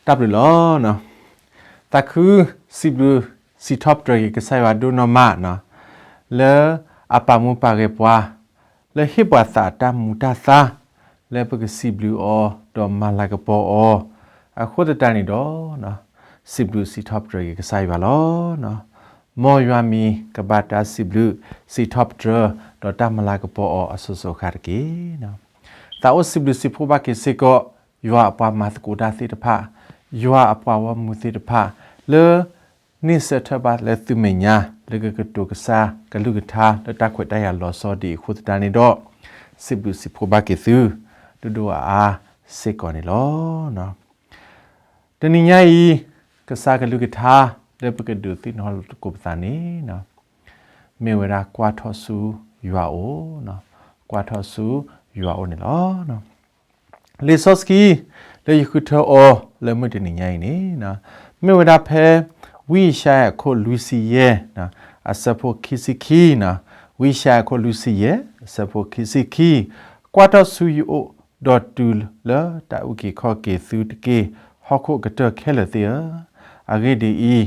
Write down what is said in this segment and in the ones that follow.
တၢ်ဘျုးလီၤ. သးခုစံးဘျုးစံးထီၣ်ပတြၢၤက့ၤ ကစၢ်ယွၤဒိၣ်နီၢ်မးနီၤ, လၢအပာ်မူပာ်ဂဲၤပှၤ, လၢဟ့ၣ်ပှၤသးအတၢ်မူတၢ်သါ, လၢပကစံးဘျုးအီၤဒီးမၤလၤကပီၤအီၤ, အဃိသတးန့ၣ်ဒီး စံးဘျုးစံးထီၣ်ပတြၢၤက့ၤကစၢ်ယွၤလီၤ. မ်ယွၤမံၤကဘၣ်တၢ်စံးဘျုးစံးထီၣ်ပတြၢၤ ဒီးတၢ်မၤလၤကပီၤအီၤအစိၤစိၤအဃၣ်တက့ၢ်. သးအိၣ်စံးဘျုးစံးဖှိၣ်ဘၣ်က့ၤစ့ၢ်ကီး ယွၤအပှၤမၤသကိးတၢ်သ့ၣ်တဖၣ်, ယွၤအပှၤဂီၢ်မုၢ်သ့ၣ်တဖၣ်, လၢ န့ၢ်ဆၢထၢၣ်ဘၣ်လၢသုမဲာ်ညါ လၢကကတိၤကစၢ်ကလုၢ်ကထါလၢတၢ်ခွဲးတၢ်ယာ်လီၤဆီဒ်အံၤအဃိသတးန့ၣ်ဒီး စံးဘျုးစံးဖှိၣ်ဘၣ်က့ၤသု ဒိၣ်ဒိၣ်အါအါစ့ၢ်ကီးန့ၣ်လီၤ. တနံၤညါအံၤ ကစၢ်ကလုၢ်ကထါလၢပကဒုးသ့ၣ်နီၣ်လိာ်သကိးပသးန့ၣ် မ့ၢ်ဝဲဒၣ်ကွၢ်ထီၣ်ဆူယွၤအအိၣ်, ကွၢ်ထီၣ်ဆူယွၤအအိၣ်န့ၣ်လီၤ. လံာ်စီဆှံ လၢယဃုထၢအီၤလၢမုၢ်တနံၤညါအံၤန့ၣ် မ့ၢ်ဝဲဒၣ်ဖဲ ဝံယၡါယၤခိၣ်လွံၢ်ဆံယဲၢ် အဆၢဖိခံဆံခံ, ဝံယၡါယၤခိၣ်လွံၢ်ဆံယဲၢ် အဆၢဖိခံဆံခံ, ကွၢ်ထီၣ်ဆူယအိၣ် ဒီးတုၤလၢတၢ်အုၣ်က့ၤခီၣ်က့ၤသုတက့ၢ် ဟီၣ်ခိၣ်ကတၢၢ်ခဲလၢာ်သ့ၣ်ဧၢ, အဂ့ၢ်ဒ်အံၤ,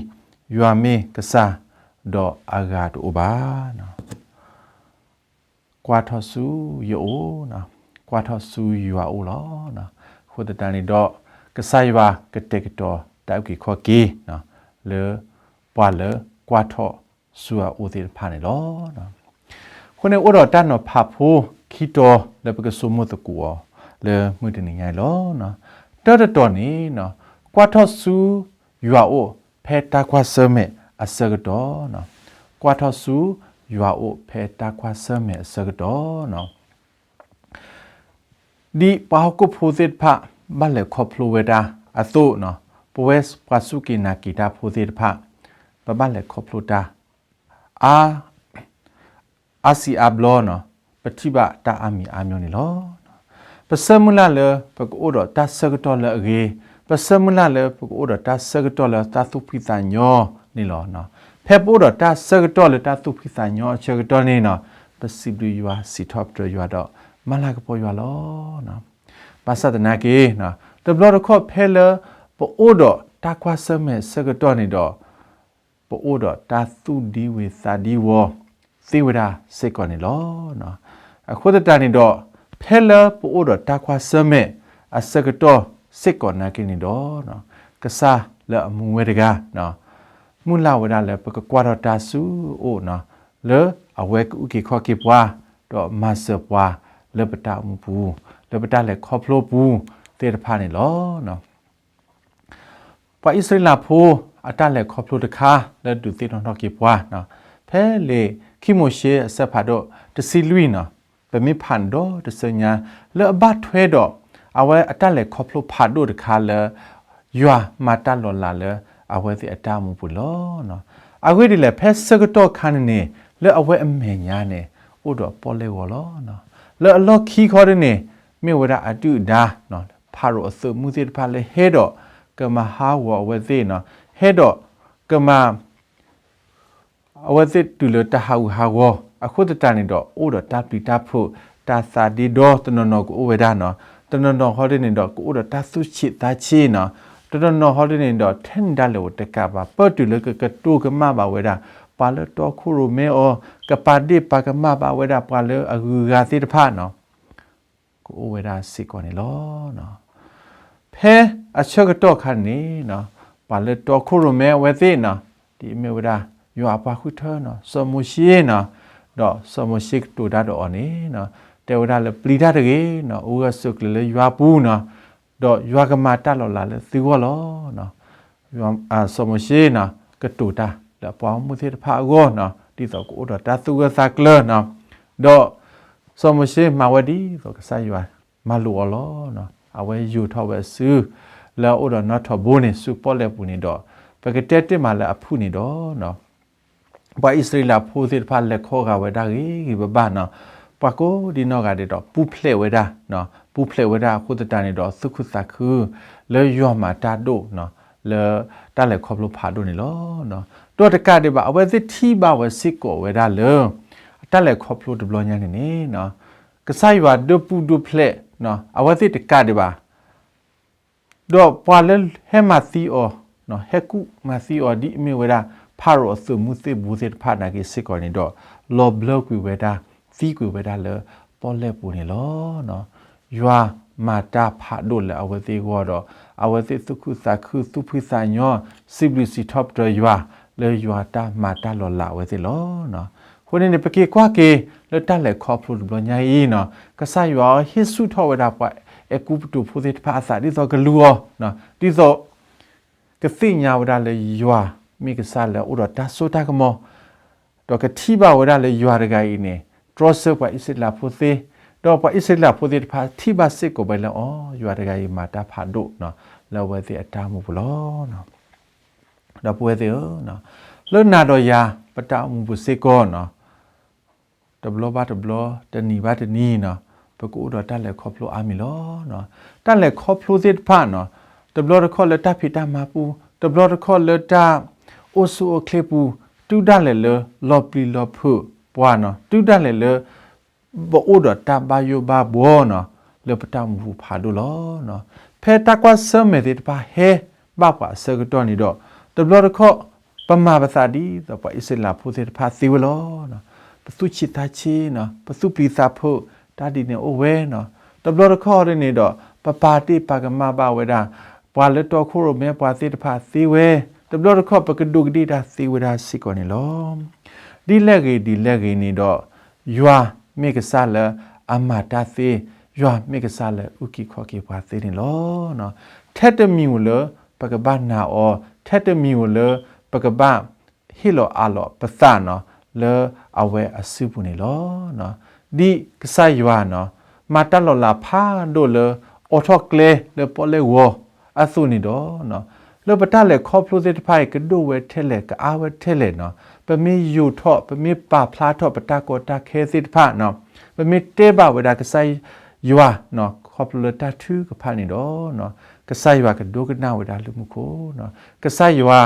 ယွၤမ့ၢ်ကစၢ် ဒီးအဂၤတအိၣ်ဘၣ်. ကွၢ်ထီၣ်ဆူယအိၣ်, ကွၢ်ထီၣ်ဆူယွၤအအိၣ်လီၤ. အဃိသတးန့ၣ်ဒီး ကစၢ်ယွၤကတဲာ်ကတီၤတၢ်အုၣ်က့ၤခီၣ်က့ၤ လၢပှၤလၢကွၢ်ထီၣ်ဆူအအိၣ်သ့ၣ်တဖၣ်န့ၣ်လီၤ. အဃိန့ၣ်အိၣ်ဒီးတၢ်နီၤဖးဖိခံတီၤလၢပကဆိကမိၣ်သကိးအီၤလၢမုၢ်တနံၤညါအံၤလီၤ. တၢတတီၤန့ၣ် ကွၢ်ထီၣ်ဆူယွၤအအိၣ်ဖဲတၢ်ကွၢ်ဆၢၣ်မဲာ်အဆၢကတီၢ်, ကွၢ်ထီၣ်ဆူယွၤအအိၣ်ဖဲတၢ်ကွၢ်ဆၢၣ်မဲာ်အဆၢကတီၢ် ဒ်ပှၤဟီၣ်ခိၣ်ဖိသ့ၣ်တဖၣ် ဘၣ်လဲၤခီဖျိဝဲဒၣ်အသိး, ပဝဲပှၤစူၢ်က့ၤနာ်က့ၤတၢ်ဖိသ့ၣ်တဖၣ် ပဘၣ်လဲၤခီဖျိတၢ် အါ, အါစံးအါဘျီ, ပထံၣ်ဘၣ်တၢ်အါမံၤအါမျိၤန့ၣ်လီၤ. ပဆၢမုၢ်လၢ်လၢပကအိၣ်ဒီးတၢ်ဆၢကတီၢ်လၢအဂ့ၤ, ပဆၢမုၢ်လၢ်လၢပကအိၣ်ဒီးတၢ်ဆၢကတီၢ်လၢတၢ်သူၣ်ဖှံသးညီန့ၣ်လီၤ. ဖဲပအိၣ်ဒီးတၢ်ဆၢကတီၢ်လၢတၢ်သူၣ်ဖှံသးညီအဆၢကတီၢ်န့ၣ်, ပစံးဘျုးယွၤ စံးထီၣ်ပတြၢၤယွၤဒီး မၤလၤကပီၤယွၤလီၤ. ဘၣ်ဆၣ်သနာ်က့, တဘျီတခီၣ်ဖဲလၢပအိၣ်ဒီးတၢ်ကွၢ်ဆၢၣ်မဲာ်အဆၢကတီၢ်န့ၣ်ဒီး ပအိၣ်ဒီးတၢ်သူၣ်ဒံဝ့ၤသးဒံဝီၤသ့ဝဲဒၣ်စ့ၢ်ကီးန့ၣ်လီၤ. အဃိသတးန့ၣ်ဒီး ဖဲလၢပအိၣ်ဒီးတၢ်ကွၢ်ဆၢၣ်မဲာ်အဆၢကတီၢ်စ့ၢ်ကီးနာ်က့န့ၣ်ဒီး, ကစၢ်လၢအမူဝဲတဂၤ မုၢ်လၢ်ဝဲဒၣ်လၢပကကွၢ်ထီၣ်တၢ်ဆူအအိၣ်, လၢအဝဲကအုၣ်က့ၤခီၣ်က့ၤပှၤ, ဒီးမၤစၢၤပှၤလၢပတၢ်အိၣ်မူပူၤ, လၢပတၢ်လဲၤခီဖျိပူၤသ့ၣ်တဖၣ်န့ၣ်လီၤ. ပှၤအံၣ်စရ့လးဖိအတၢ်လဲၤခီဖျိတခါလၢဒုးသ့ၣ်နီၣ်ထီၣ်က့ၤပှၤ, ဖဲလံာ်ခံမိၤၡ့အဆၢဖးဒိၣ်တဆံလွံၢ်န့ၣ်, ပမ့ၢ်ဖးန့ၣ်ဒီးတဆၢညါ, လၢအဘၣ်ထွဲဒီး အဝဲအတၢ်လဲၤခီဖျိဖးဒိၣ်တခါလၢ ယွၤမၤတၢ်လီၤလးလၢအဝဲသ့ၣ်အတၢ်အိၣ်မူပူၤလီၤ. အဂ့ၢ်ဒ်လဲၣ်, ဖဲဆၢကတီၢ်ခါန့ၣ်န့ၣ် လၢအဝဲအမဲာ်ညါန့ၣ် အိၣ်ဒီးပီၣ်လဲၣ်ဂီၤလီၤ. လၢအလီၢ်ခံခီဒ်န့ၣ် မ့ၢ်ဝဲဒၣ်အဒုၣ်အဒါ ဖၤရိၤအသုးမုၢ်သ့ၣ်တဖၣ်လၢဟဲဒီးကမၤဟးဂီၤအဝဲသ့ၣ်, ဟဲဒီးကမၤ အဝဲသ့ၣ်တုၤလၢတၢ်ဟးဂူာ်ဟးဂီၤ, အဃိသတးန့ၣ်ဒီး အိၣ်ဒီးတၢ်ပျံၤတၢ်ဖုး, တၢ်သးဒ့ဒီတနီၤနီၤကအိၣ်ဝဲဒၣ်န့ၣ်, တနီၤနီၤဟီဒ်န့ၣ်ဒီး ကအိၣ်ဒီးတၢ်သူၣ်ဆံးသးဆံးန့ၣ်, တနီၤနီၤဟီဒ်န့ၣ်ဒီး ထဲန့ၣ်ဒၣ်လဲာ်အိၣ်တကးဘၣ် ပၢၢ်တုၤလၢကကတိၤကမၣ်ဘၣ်ဝဲဒၣ် ပှၤလၢတီခိၣ်ရိၣ်မဲအီၤ, ကပာ်ဒ့ၣ်ပာ်ကမၣ်ဘၣ်ဝဲဒၣ်ပှၤလၢအဂုၤအဂၤသ့ၣ်တဖၣ်န့ၣ် ကအိၣ်ဝဲဒၣ်စ့ၢ်ကီးန့ၣ်လီၤ. ဖဲအဆၢကတီၢ်ခါန့ၣ်, ပှၤလၢတီခိၣ်ရိၣ်မဲအဝဲသ့ၣ်န့ၣ်, ဒ်အမ့ၢ်ဝဲဒၣ် ယွၤအပှၤဃုထၢန့ၣ် စီၤမိၤၡ့န့ၣ်, ဒီးစီၤမိၤၡ့ကတိၤတၢ်ဒီးအီၤန့ၣ်, တဲဝဲဒၣ်လၢပျံၤတၢ်တဂ့ၤန့ၣ်, အိၣ်ဂၢၢ်ဆိးကျၢၤလၢယွၤပူၤန့ၣ်, ဒီးယွၤကမၤတၢ်လီၤလးလၢသုဂီၢ်လီၤ. စီၤမိၤၡ့န့ၣ် ကတိၤတၢ်လၢအပှၤဂီၢ်မုၢ်သ့ၣ်တဖၣ်အဂီၢ်န့ၣ်, ဒ်သိးကအိၣ်ဒီးတၢ်သူၣ်ဂၢၢ်သးကျၢၤန့ၣ်, ဒီးစီၤမိၤၡ့မၤဝဲဒ်သိးကစၢ်ယွၤမၤလိာ်အီၤလီၤ. အဝဲယိာ်ထီၣ်ဝဲအစု လၢအအိၣ်ဒီးနီၣ်ထိးဘိန့ၣ် ဆူပီၣ်လဲၣ်ပူၤန့ၣ်ဒီး, ပကတဲတ့ၢ်မးလၢအဖုၣ်န့ၣ်ဒီး ပှၤအံၣ်စရ့လးဖိသ့ၣ်တဖၣ်လဲၤခီဂာ်ဝဲဒၣ်ဂ့ၤဂ့ၤဘၣ်ဘၣ်နီၤ, ပှၤကိးဒံနီၢ်ဂၤဒဲးဒီး ပူၤဖျဲးဝဲဒၣ်, ပူၤဖျဲးဝဲဒၣ်အဃိသတးန့ၣ်ဒီး သူၣ်ခုသးခု လၢယွၤမၤတၢ်ဒိၣ် လၢတၢ်လဲၤခီဖျိဖးဒိၣ်န့ၣ်လီၤ. ဒီးတကးဒံးဘၣ် အဝဲသ့ၣ်ထံၣ်ဘၣ်ဝဲစ့ၢ်ကီးဝဲဒၣ်လၢ အတၢ်လဲၤခီဖျိတဘျီညါန့ၣ်န့ၣ် ကစၢ်ယွၤဒိပူၤဒိဖျဲး အဝဲသ့ၣ်တကးဒံးဘၣ် ဒီးပှၤလၢဟဲမၤသံအီၤ, ဟဲကူၣ်မၤသံအီၤ ဒ်အမ့ၢ်ဝဲဒၣ် ဖၤရိၤအသုးမုၢ်သ့ၣ်ဘိသ့ၣ်တဖၣ်နာ်က့စ့ၢ်ကီးန့ၣ်ဒီး လီၤဘျၢကွံာ်ဝဲဒၣ်, သံကွံာ်ဝဲဒၣ်လၢပီၣ်လဲၣ်ပူၤန့ၣ်လီၤ. ယွၤမၤတၢ်ဖးဒိၣ်လၢအဝဲသ့ၣ်အဂီၢ်ဒီး အဝဲသ့ၣ်သူၣ်ခုသးခု သူၣ်ဖှံသးညီ စံးဘျုးစံးထီၣ်ပတြၢၤယွၤ လၢယွၤတၢ်မၤတၢ်လီၤလးအဝဲသ့ၣ်လီၤ. အဃိန့ၣ်န့ၣ် ပက့ၤကွၢ်က့ၤလၢတၢ်လဲၤခီဖျိတဘျီညါအံၤနီၤ, ကစၢ်ယွၤဟ့ၣ်ဆူၣ်ထီၣ်ဝဲဒၣ်ပှၤအဲၤကူပတူးဖိသ့ၣ်တဖၣ်အသး ဒ်သိးကလူၤအီၤ, ဒ်သိး ကသ့ၣ်ညါဝဲဒၣ်လၢယွၤမ့ၢ်ကစၢ်လၢအအိၣ်ဒီးတၢ်စိတၢ်ကမီၤ, ဒီးကထံၣ်ဘၣ်ဝဲဒၣ်လၢယွၤတဂၤအံၤန့ၣ် တြီဆၢပှၤအံၣ်စရ့လးဖိသ့ၣ်, ဒီးပှၤအံၣ်စရ့လးဖိသ့ၣ်တဖၣ်ထံၣ်ဘၣ်စ့ၢ်ကီးဝဲလၢအီၤ ယွၤတဂၤအံၤမၤတၢ်ဖးဒိၣ်နီၤ လၢအဝဲသ့ၣ်အတၢ်အိၣ်မူပူၤလီၤ. ဒီပုၢ်ဝဲၢ်သ့ၣ်ဧၢ, လၢနၤဒီးယၤ ပတၢ်အိၣ်မူပူၤစ့ၢ်ကီးနီၤ တဘျီဘၣ်တဘျီ တနံၤဘၣ်တနံၤနီၤ ပကအိၣ်ဒီးတၢ်လဲၤခီဖျိအါမံၤလီၤ. တၢ်လဲၤခီဖျိသ့ၣ်တဖၣ်နီၤ တဘျီတခီၣ်လၢတၢ်ဖံးတၢ်မၤပူၤ, တဘျီတခီၣ်လၢတၢ်အိၣ်ဆူၣ်အိၣ်ချ့ပူၤ, တုၤဒၣ်လဲာ်လၢလီၤပျံၤလီၤဖုးပှၤနီၤ, တုၤဒၣ်လဲာ်လၢ ပအိၣ်ဒီးတၢ်ဘၣ်ယိၣ်ဘၣ်ဘှီနီၤ လၢပတၢ်အိၣ်မူပူၤဖးဒိၣ်လီၤ. ဖဲတၢ်ကွၢ်ဆၢၣ်မဲာ်သ့ၣ်တဖၣ်ဟဲဘၣ်ပှၤအဆၢကတီၢ်န့ၣ်ဒီး တဘျီတခီၣ် ပမၤပသးဒ်သိးပှၤအံၣ်စရ့လးဖိသ့ၣ်တဖၣ်သ့ဝဲလီၤ. ပသူၣ်ဆံးသးဆံးနီၤ, ပသူၣ်ပျံၤသးဖုး, တၢ်ဒ်န့ၣ်အိၣ်ဝဲနီၤ, တဘျီတခီၣ်ဒ်န့ၣ်ဒီး ပပာ်တ့ၢ်ပာ်ကမၣ်ဘၣ်ဝဲဒၣ် ပှၤလၢတီခိၣ်ရိၣ်မဲပှၤသ့ၣ်တဖၣ်သ့ဝဲ, တဘျီတခီၣ်ပကဒူးကဒ့ၣ်တၢ်သ့ဝဲဒၣ်စ့ၢ်ကီးန့ၣ်လီၤ. ဒ်လဲၣ်ဂ့ၤဒ်လဲၣ်ဂ့ၤန့ၣ်ဒီး ယွၤမ့ၢ်ကစၢ်လၢအမၤတၢ်သ့, ယွၤမ့ၢ်ကစၢ်လၢအုၣ်က့ၤခီၣ်က့ၤပှၤသ့န့ၣ်လီၤ. ထဲတမံၤဧိၤလၢပကဘၣ်နာ်အီၤ, ထဲတမံၤဧိၤလၢပကဘၣ်ဟ့ၣ်လီၤအးလီၤပသးနီၤ လၢအဝဲအစုပူၤန့ၣ်လီၤ. ဒ်ကစၢ်ယွၤနီၤ မၤတၢ်လီၤလးဖးဒိၣ်လၢ အိးထီၣ်ကျဲလၢပီၣ်လဲၣ်ဂီၤအသိးန့ၣ်ဒီး လၢပတၢ်လဲၤခီဖျိသ့ၣ်တဖၣ်အံၤ ကဒိၣ်ဝဲထဲလဲၣ် ကအါဝဲထဲလဲၣ်နီၤ, ပမ့ၢ်ယိာ်ထီၣ် ပမ့ၢ်ပာ်ဖျါထီၣ်ပတၢ်ကီတၢ်ခဲသ့ၣ်တဖၣ်နီၤ, ပမ့ၢ်တဲဘၣ်ဝဲဒၣ်ကစၢ်ယွၤနီၤ ခီဖျိလၢတၢ်ထုကဖၣ်န့ၣ်ဒီး ကစၢ်ယွၤကဒိကနၣ်ဝဲဒၣ်လၢမူခိၣ်နီၤ, ကစၢ်ယွၤ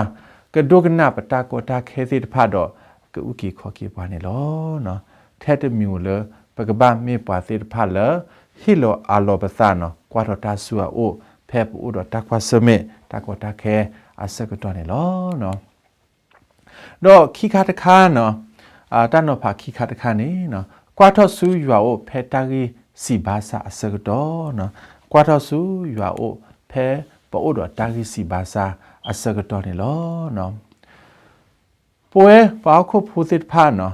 ကဒိကနၣ်ပတၢ်ကီတၢ်ခဲသ့ၣ်တဖၣ်ဒီး ကအုၣ်က့ၤခီၣ်က့ၤပှၤန့ၣ်လီၤ. ထဲတမံၤဧိၤလၢ ပကဘၣ်မ့ၢ်ပှၤသ့ၣ်တဖၣ်လၢ ဟ့ၣ်လီၤအးလီၤပသးနီၤ ကွၢ်ထီၣ်တၢ်ဆူအအိၣ် ဖဲပအိၣ်ဒီးတၢ်ကွၢ်ဆၢၣ်မဲာ် တၢ်ကီတၢ်ခဲအဆၢကတီၢ်န့ၣ်လီၤ. ဒီးခံခါတခါနီၤ, တၢ်နီၤဖးခံခါတခါန့ၣ် ကွၢ်ထီၣ်ဆူယွၤအိၣ်ဖဲတၢ်ဂံၢ်စံးဘါစၢ်အဆၢကတီၢ်, ကွၢ်ထီၣ်ဆူယွၤအိၣ် ဖဲပအိၣ်ဒီးတၢ်ဂံၢ်စံးဘါစၢ်အဆၢကတီၢ်န့ၣ်လီၤ. ပဝဲပှၤဟီၣ်ခိၣ်ဖိသ့ၣ်တဖၣ်နီၤ,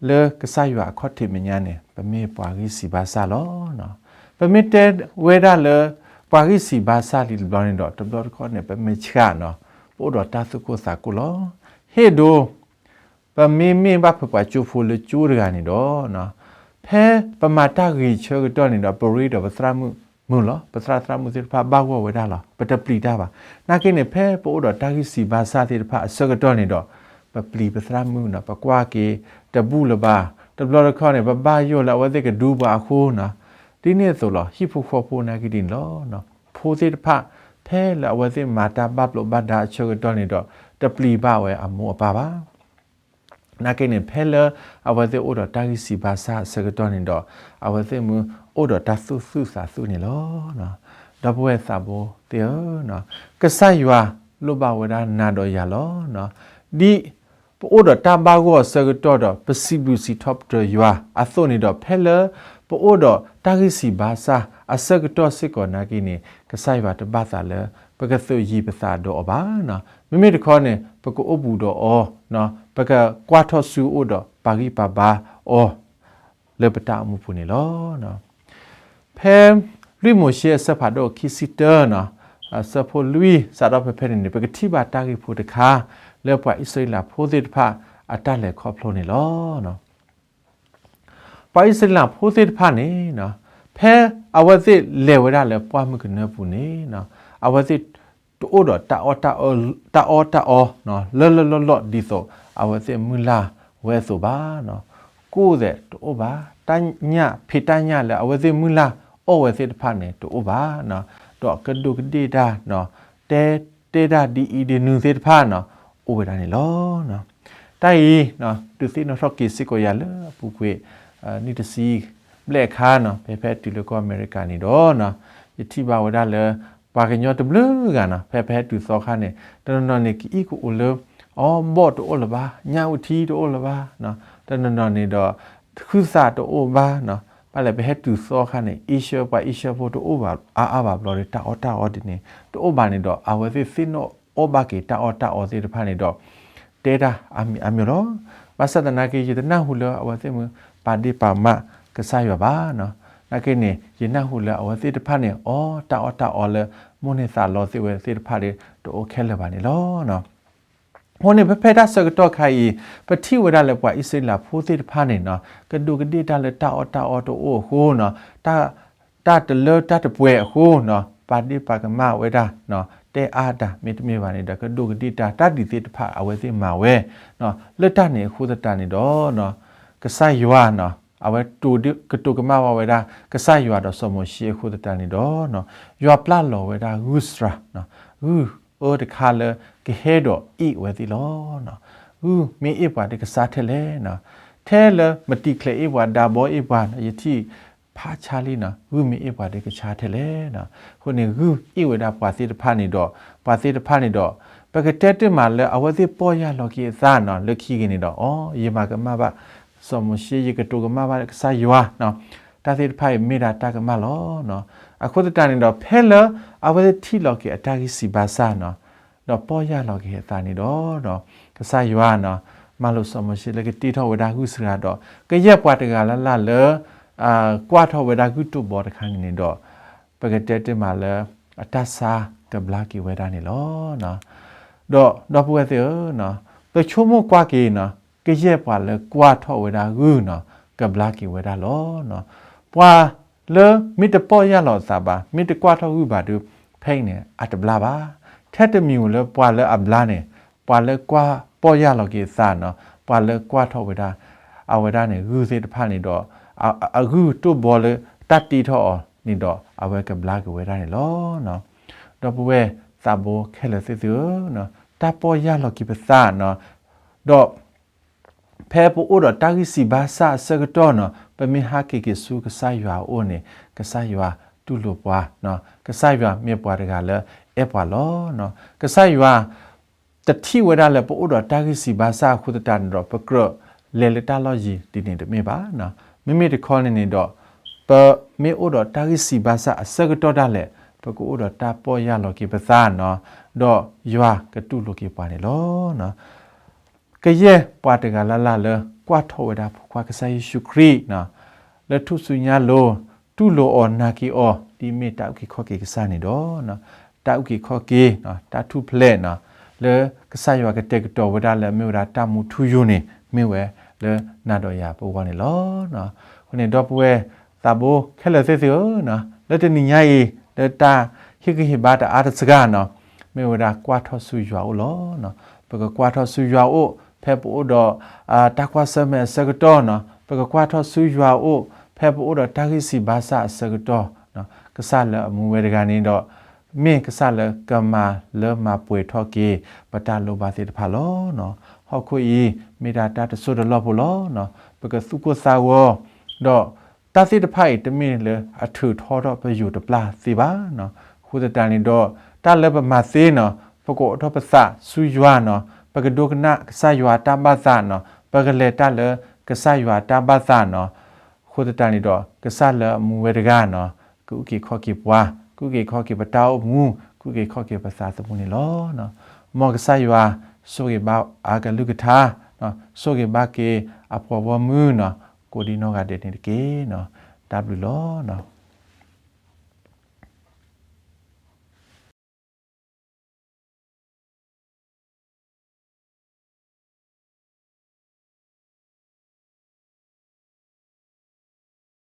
လၢကစၢ်ယွၤအခီၣ်ထံးမဲာ်ညါန့ၣ် ပမ့ၢ်ပှၤဂံၢ်စံးဘါစၢ်လီၤ. ပမ့ၢ်တဲဝဲဒၣ်လၢ ပှၤဂံၢ်စံးဘါစၢ်လံတဘျီန့ၣ်ဒီး တဘျီတခီၣ်န့ၣ် ပမ့ၢ်ဆှၢနီၤ, ပအိၣ်ဒီးတၢ်သူၣ်ကိၢ်သးကိၢ်လီၤ. ဟ့ၣ်ဒိ ပမ့မ့ၢ်ဘၣ်ဖဲပှၤကၠိဖိလၢကၠိတဂၤန့ၣ်ဒီး ဖဲပမၤတၢ်ဂ့ၤဆၢကတီၢ်န့ၣ်ဒီး ပရ့ဒီးပသရၣ်မုၣ်မုာ်လီၤ. ပသရၣ်သရၣ်မုၣ်သ့ၣ်တဖၣ်ဘၣ်ဂီၢ်ဝဲဒၣ်လီၤ. ပတပျံၤတၢ်ဘၣ်. နာ်က့န့ၣ် ဖဲပအိၣ်ဒီးတၢ်ဂံၢ်စံးဘါစၢ်သ့ၣ်တဖၣ်အဆၢကတီၢ်န့ၣ်ဒီး ပပျံၤပသရၣ်မုၣ်နီၤ, ပကွၢ်က့ၤတဘူၣ်လၢၤဘၣ်. တဘျီတခီၣ်န့ၣ် ပဘၣ်ယိၣ်လၢအဝဲသ့ၣ်ကဒူပှၤအဃိနီၤ. ဒ်န့ၣ်အသိးလီၤ. ဟံၣ်ဖိဃီဖိနာ်က့ဒ်န့ၣ်လီၤ. ဖိသ့ၣ်တဖၣ် ဖဲလၢအဝဲသ့ၣ်မၤတၢ်ဘၣ်ဘျိးဘၣ်ဒါအဆၢကတီၢ်န့ၣ်ဒီး တပျံၤဘၣ်ဝဲအမိၢ်အပၢ်ဘၣ်. နာ်က့န့ၣ် ဖဲလၢအဝဲသ့ၣ်အိၣ်ဒီးတၢ်ဂံၢ်စံးဘါစၢ်အဆၢကတီၢ်န့ၣ်ဒီး အဝဲသ့ၣ်မ့ၢ်အိၣ်ဒီးတၢ်သူၣ်သုၣ်သးသုၣ်န့ၣ်လီၤ. ဒီပုၢ်ဝဲၢ်သးဘိသ့ၣ်ဧၢ, ကစၢ်ယွၤလိၣ်ဘၣ်ဝဲဒၣ်နၤဒီးယၤလီၤ. ဒ်ပအိၣ်ဒီးတၢ်ဘၣ်ဂီၢ်အဆၢကတီၢ်ဒီး ပစံးဘျုးစံးထီၣ်ပတြၢၤယွၤအသိးန့ၣ်ဒီး ဖဲလၢပအိၣ်ဒီးတၢ်ဂံၢ်စံးဘါစၢ်အဆၢကတီၢ်စ့ၢ်ကီးနာ်က့န့ၣ် ကစၢ်ယွၤတဘၣ်သးလၢ ပကသုးယံၤပသးဒီးအီၤဘၣ်. မ့မ့ၢ်တခီန့ၣ် ပကအိၣ်ဘူးဒီးအီၤ, ပကကွၢ်ထီၣ်ဆူအအိၣ်ဒီးပာ်ဂံၢ်ပာ်ဘါအီၤ လၢပတၢ်အိၣ်မူပူၤန့ၣ်လီၤ. ဖဲလွံၢ်မိၤၡ့အဆၢဖးဒိၣ်ခံဆံတၢနီၤ, အဆၢဖိလွံၢ် စးထီၣ်ဖဲဖဲန့ၣ်န့ၣ် ပကထံၣ်ဘၣ်တၢ်ဂ့ၢ်ဖိတခါ လၢပှၤအံၣ်စရ့လးဖိသ့ၣ်တဖၣ်အတၢ်လဲၤခီဖျိန့ၣ်လီၤ. ပှၤအံၣ်စရ့လးဖိသ့ၣ်တဖၣ်န့ၣ် ဖဲအဝဲသ့ၣ်လဲၤဝဲဒၣ်လၢပှၢ်မုၢ်ကနၢပူၤန့ၣ် အဝဲသ့ၣ်တအိၣ်ဒီးတၢ်အီၣ်တၢ်အီ တၢ်အီၣ်တၢ်အီ လၢလၢလီၢ်လီၢ်ဒ်သိး အဝဲသ့ၣ်မုၢ်လၢ်ဝဲအသိးဘၣ်နီၤ. ကိၣ်သဲးတအိၣ်ဘၣ်, တၢ်ညၣ်ဖံးတၢ်ညၣ်လၢအဝဲသ့ၣ်မုၢ်လၢ်အီၣ်ဝဲသ့ၣ်တဖၣ်န့ၣ် တအိၣ်ဘၣ်နီၤ. ဒီးကဒူးကဒ့ၣ်တၢ်နီၤ, တဲတဲတၢ်ဒ်အံၤဒ်နုၤသ့ၣ်တဖၣ်နီၤ, အိၣ်ဝဲဒၣ်န့ၣ်လီၤ. တၢ်အံၤ ဒုးသ့ၣ်နီၣ်ထီၣ်က့ၤစ့ၢ်ကီးယၤလၢအပူၤကွံာ် နံၣ်တဆံဘျဲၣ်အခါနီၤ, ဖဲဖဲတုၤလၢကီၢ်အမဲရကၤန့ၣ်ဒီးနီၤ, ယထံၣ်ဘၣ်ဝဲဒၣ်လၢ ပှၤကညီတဘျုးဂၤနီၤ, ဖဲပဟဲတုၤသီခါန့ၣ် တနီၤနီၤန့ၣ် ကအံၣ်ကအိၣ်လၢ အီ ဘီၣ်တအိၣ်လၢၤဘၣ်, ညၣ်အူထံတအိၣ်လၢၤဘၣ်, တနီၤနီၤန့ၣ်ဒီး ဃုသးတအိၣ်ဘၣ်နီၤ. ဘၣ်လဲၣ်ပဟဲတုၤသီခါန့ၣ် အ့ရှၢ ပှၤအ့ရှၢဖိတအိၣ်ဘၣ်အါအါဘၣ်ဘျီဒီး တၢ်အီၣ်တၢ်အီဒ်န့ၣ် တအိၣ်ဘၣ်န့ၣ်ဒီး အဝဲသ့ၣ်သ့ၣ်နီၣ်အီၣ်ဘၣ်က့ၤတၢ်အီၣ်တၢ်အီသ့ၣ်တဖၣ်န့ၣ်ဒီး တဲတၢ်အါမံၤအါမံၤလီၤ. ဘၣ်ဆၣ်သနာ်က့ ယတနၢ်ဟူလၢအဝဲသ့ၣ်မ့ၢ်ပာ်ဒ့ၣ်ပာ်ကမၣ်ကစၢ်ယွၤဘၣ်နီၤ. နာ်က့န့ၣ် ယနၢ်ဟူလၢအဝဲသ့ၣ်တဖၣ်န့ၣ် အီတၢ်အီၣ်တၢ်အီလၢ မိၣ်န့ၢ်သးလီသ့ၣ်ဝဲသ့ၣ်တဖၣ်ဒီး တအိၣ်ခဲလၢာ်ဘၣ်န့ၣ်လီၤ. အဃိန့ၣ် ဖဲဖဲတၢ်ဆၢကတီၢ်ခါအံၤ ပထံၣ်ဝဲဒၣ်လၢပှၤအံၣ်စရ့လးဖိသ့ၣ်တဖၣ်န့ၣ်နီၤ, ကဒူးကဒ့ၣ်တၢ်လၢတၢ်အီၣ်တၢ်အီတအိၣ်အဃိနီၤ, တၢ် တၢ်တလၢတၢ်တပှဲၤအဃိနီၤ, ပာ်ဒ့ၣ်ပာ်ကမၣ်ဝဲဒၣ်, တဲအါတၢ်မ့တမ့ၢ်ဘၣ်န့ၣ်ဒီး ကဒူးကဒ့ၣ်တၢ် တၢ်ဒ်သ့ၣ်တဖၣ်အဝဲသ့ၣ်မၤဝဲ, လၢတၢ်န့ၣ်အဃိသတးန့ၣ်ဒီး ကစၢ်ယွၤနီၤ အဝဲကတိၤကမၣ်ဘၣ်ဝဲဒၣ် ကစၢ်ယွၤဒီးစီၤမိၤၡ့အဃိသတးန့ၣ်ဒီး ယွၤပျၢ်လီၤဝဲဒၣ်ဂုၢ်စှၤ, ဂုၢ်အၢတခါလၢကဟဲဒီးအ့ၣ်ဝဲသ့ၣ်လီၤ. ဂုၢ်မ့ၢ်အ့ၣ်ပှၤဒီးကဆါထဲလဲၣ်နီၤ, ထဲလၢမတံၤကျဲၤအ့ၣ်ပှၤ ဒးဘီအ့ၣ်ပှၤ ယထံၣ်ဖးဆါလံနီၤ, ဂုၢ်မ့ၢ်အ့ၣ်ပှၤဒီးကဆါထဲလဲၣ်နီၤ. အဃိန့ၣ် ဂုၢ်အ့ၣ်ဝဲဒၣ်ပှၤသ့ၣ်တဖၣ်န့ၣ်ဒီး ပှၤသ့ၣ်တဖၣ်န့ၣ်ဒီး ပကတဲတ့ၢ်မးလၢအဝဲသ့ၣ်ပီၢ်ယၢ်လီၤက့ၤအသးနီၤ, လၢခံဂ့ၤန့ၣ်ဒီး အီ ယမၤကမၣ်ဘၣ်စီၤမိၤၡ့, ယကတိၤကမၣ်ဘၣ်ကစၢ်ယွၤ, တၢ်သ့ၣ်တဖၣ်အံၤမ့ၢ်ဒၣ်တၢ်ကမၣ်လီၤ. အဃိသတးန့ၣ်ဒီး ဖဲလၢအဝဲသ့ၣ်ထံၣ်လီၤက့ၤအတၢ်ဂံၢ်စံးဘါစၢ်နီၤ, ဒီးပီၢ်ယၢ်လီၤက့ၤအသးန့ၣ်ဒီး ကစၢ်ယွၤနီၤ မၤလိာ်စီၤမိၤၡ့လၢကတ့ထီၣ်ဝဲဒၣ်ဂုၢ်စှၤဒီး ကယဲၢ်ပှၤတဂၤလၢ်လၢ်လၢ ကွၢ်ထီၣ်ဝဲဒၣ်ဂုၢ်တိၢ်ဘီတခါန့ၣ်န့ၣ်ဒီး ပကတဲတ့ၢ်မးလၢ အတၢ်ဆါကဘျါက့ၤဝဲဒၣ်န့ၣ်လီၤ. ဒီးဒီပုၢ်ဝဲၢ်သ့ၣ်ဧၢ, ပဆိကမိၣ်ကွၢ်က့ၤနီၤ, ကယဲၢ်ပှၤလၢကွၢ်ထီၣ်ဝဲဒၣ်ဂုၢ်နီၤ ကဘျါက့ၤဝဲဒၣ်လီၤ. ပှၤလၢမ့ၢ်တပီၢ်ယၢ်လီၤအသးဘၣ်, မ့ၢ်တကွၢ်ထီၣ်ဂုၢ်ဘၣ်ဒီး ဖဲအံၤန့ၣ် အတဘျါဘၣ်. ထဲတမံၤဧိၤလၢပှၤလၢအဘျါန့ၣ် ပှၤလၢကွၢ်ပီၢ်ယၢ်လီၤက့ၤအသးနီၤ, ပှၤလၢကွၢ်ထီၣ်ဝဲဒၣ် အဝဲဒၣ်န့ၣ် ဂုၢ်သ့ၣ်တဖၣ်န့ၣ်ဒီး အဂုၢ်တိၢ်ဘီလၢတၢ်တ့ထီၣ်အီၤန့ၣ်ဒီး အဝဲကဘျါက့ၤဝဲဒၣ်န့ၣ်လီၤ. ဒီပုၢ်ဝဲၢ်သးဘိခဲလၢာ်သ့ၣ်သုဧၢ, တၢ်ပီၢ်ယၢ်လီၤက့ၤပသးနီၤ, ဒီး ဖဲပအိၣ်ဒီးတၢ်ဂံၢ်စံးဘါစၢ်အဆၢကတီၢ်နီၤ, ပမ့ၢ်ဟးက့ၤက့ၤဆူကစၢ်ယွၤအအိၣ်န့ၣ် ကစၢ်ယွၤတူၢ်လိာ်ပှၤ, ကစၢ်ယွၤမ့ၢ်ပှၤတဂၤလၢအဲၣ်ပှၤလီၤ. ကစၢ်ယွၤ တထံၣ်ဝဲဒၣ်လၢပအိၣ်ဒီးတၢ်ဂံၢ်စံးဘါစၢ်အဃိသတးန့ၣ်ဒီး ပကြၢးလဲၤလၢတၢ်လီၢ်ယံၤဒ်န့ၣ်တမ့ၢ်ဘၣ်. မ့မ့ၢ်တခီန့ၣ်န့ၣ်ဒီး ပမ့ၢ်အိၣ်ဒီးတၢ်ဂံၢ်စံးဘါစၢ်အဆၢကတီၢ်ဒၣ်လဲာ် ပကအိၣ်ဒီးတၢ်ပီၢ်ယၢ်လီၤက့ၤပသးနီၤ, ဒီးယွၤကတူၢ်လိာ်က့ၤပှၤန့ၣ်လီၤ. ကယဲၢ်ပှၤတဂၤလၢ်လၢ်လၢကွၢ်ထီၣ်ဝဲဒၣ်ဖိခွါကစၢ်ယ့ၣ်ၡူးခရံာ်နီၤ, လၢထူၣ်စုညါလိၤ တူၢ်လိာ်အီၤနာ်က့ၤအီၤ ဒ်မ့ၢ်တၢ်အုၣ်က့ၤခီၣ်က့ၤကစၢ်န့ၣ်ဒီး တၢ်အုၣ်က့ၤခီၣ်က့ၤ တၢ်ထူၣ်ဖျဲးနီၤ လၢကစၢ်ယွၤကတဲာ်ကတီၤဝဲဒၣ်လၢအမ့ၢ်ဝဲဒၣ်တၢ်မူထူယိာ်န့ၣ် မ့ၢ်ဝဲလၢနၤဒီးယၤပဂီၢ်န့ၣ်လီၤ. အဃိန့ၣ် ဒီပုၢ်ဝဲၢ်သးဘိခဲလၢာ်သ့ၣ်သုဧၢ, လၢတနံၤညါအံၤ လၢတၢ်ဟ့ၣ်ဂံၢ်ဟ့ၣ်ဘါတအါတစှၤနီၤ မ့ၢ်ဝဲဒၣ်ကွၢ်ထီၣ်ဆူယွၤအအိၣ်လီၤ. ပကကွၢ်ထီၣ်ဆူယွၤအအိၣ် ဖဲပအိၣ်ဒီး တၢ်ကွၢ်ဆၢၣ်မဲာ်အဆၢကတီၢ်နီၤ, ပကကွၢ်ထီၣ်ဆူယွၤအအိၣ် ဖဲပအိၣ်ဒီးတၢ်ဂံၢ်စံးဘါစၢ်အဆၢကတီၢ်, ကစၢ်လၢအမူဝဲတဂၤန့ၣ်ဒီး မ့ၢ်ကစၢ်လၢကမၤလၢမၤပှဲၤထီၣ်က့ၤ ပတၢ်လိၣ်ဘၣ်သ့ၣ်တဖၣ်လီၤ. ဟီၣ်ခိၣ်အံၤ မ့ၢ်ဒၣ်တၢ်တစိၢ်တလီၢ်ဖိလီၤ. ပကသူၣ်ကိၢ်သးဂီၤ ဒီးတၢ်သ့ၣ်တဖၣ်အံၤ တမ့ၢ်လၢအထုးထီထီၣ်ပယိာ်တပျၢ်သ့ဘၣ်. အဃိသတးန့ၣ်ဒီး တၢ်လၢပမၤသ့နီၤ ပကအိးထီၣ်ပသးဆူယွၤနီၤ, ပကဒိကနၣ်ကစၢ်ယွၤအတၢ်ဘၣ်သးနီၤ, ပကလဲၤတၢ်လၢကစၢ်ယွၤအတၢ်ဘၣ်သးနီၤ. အဃိသတးန့ၣ်ဒီး ကစၢ်လၢအမူဝဲတဂၤနီၤ ကအုၣ်က့ၤခီၣ်က့ၤပှၤ, ကအုၣ်က့ၤခီၣ်က့ၤပတၢ်အိၣ်မူ, ကအုၣ်က့ၤခီၣ်က့ၤပသးသမူန့ၣ်လီၤ. မ်ကစၢ်ယွၤဆိၣ်ဂ့ၤဘၣ်အကလုၢ်ကထါ, ဆိၣ်ဂ့ၤဘၣ်က့ၤအပှၤဂီၢ်မုၢ်နီၤ, ကိးဒံနီၢ်ဂၤဒဲးန့ၣ်တက့ၢ်. တၢ်ဘျုးလီၤ.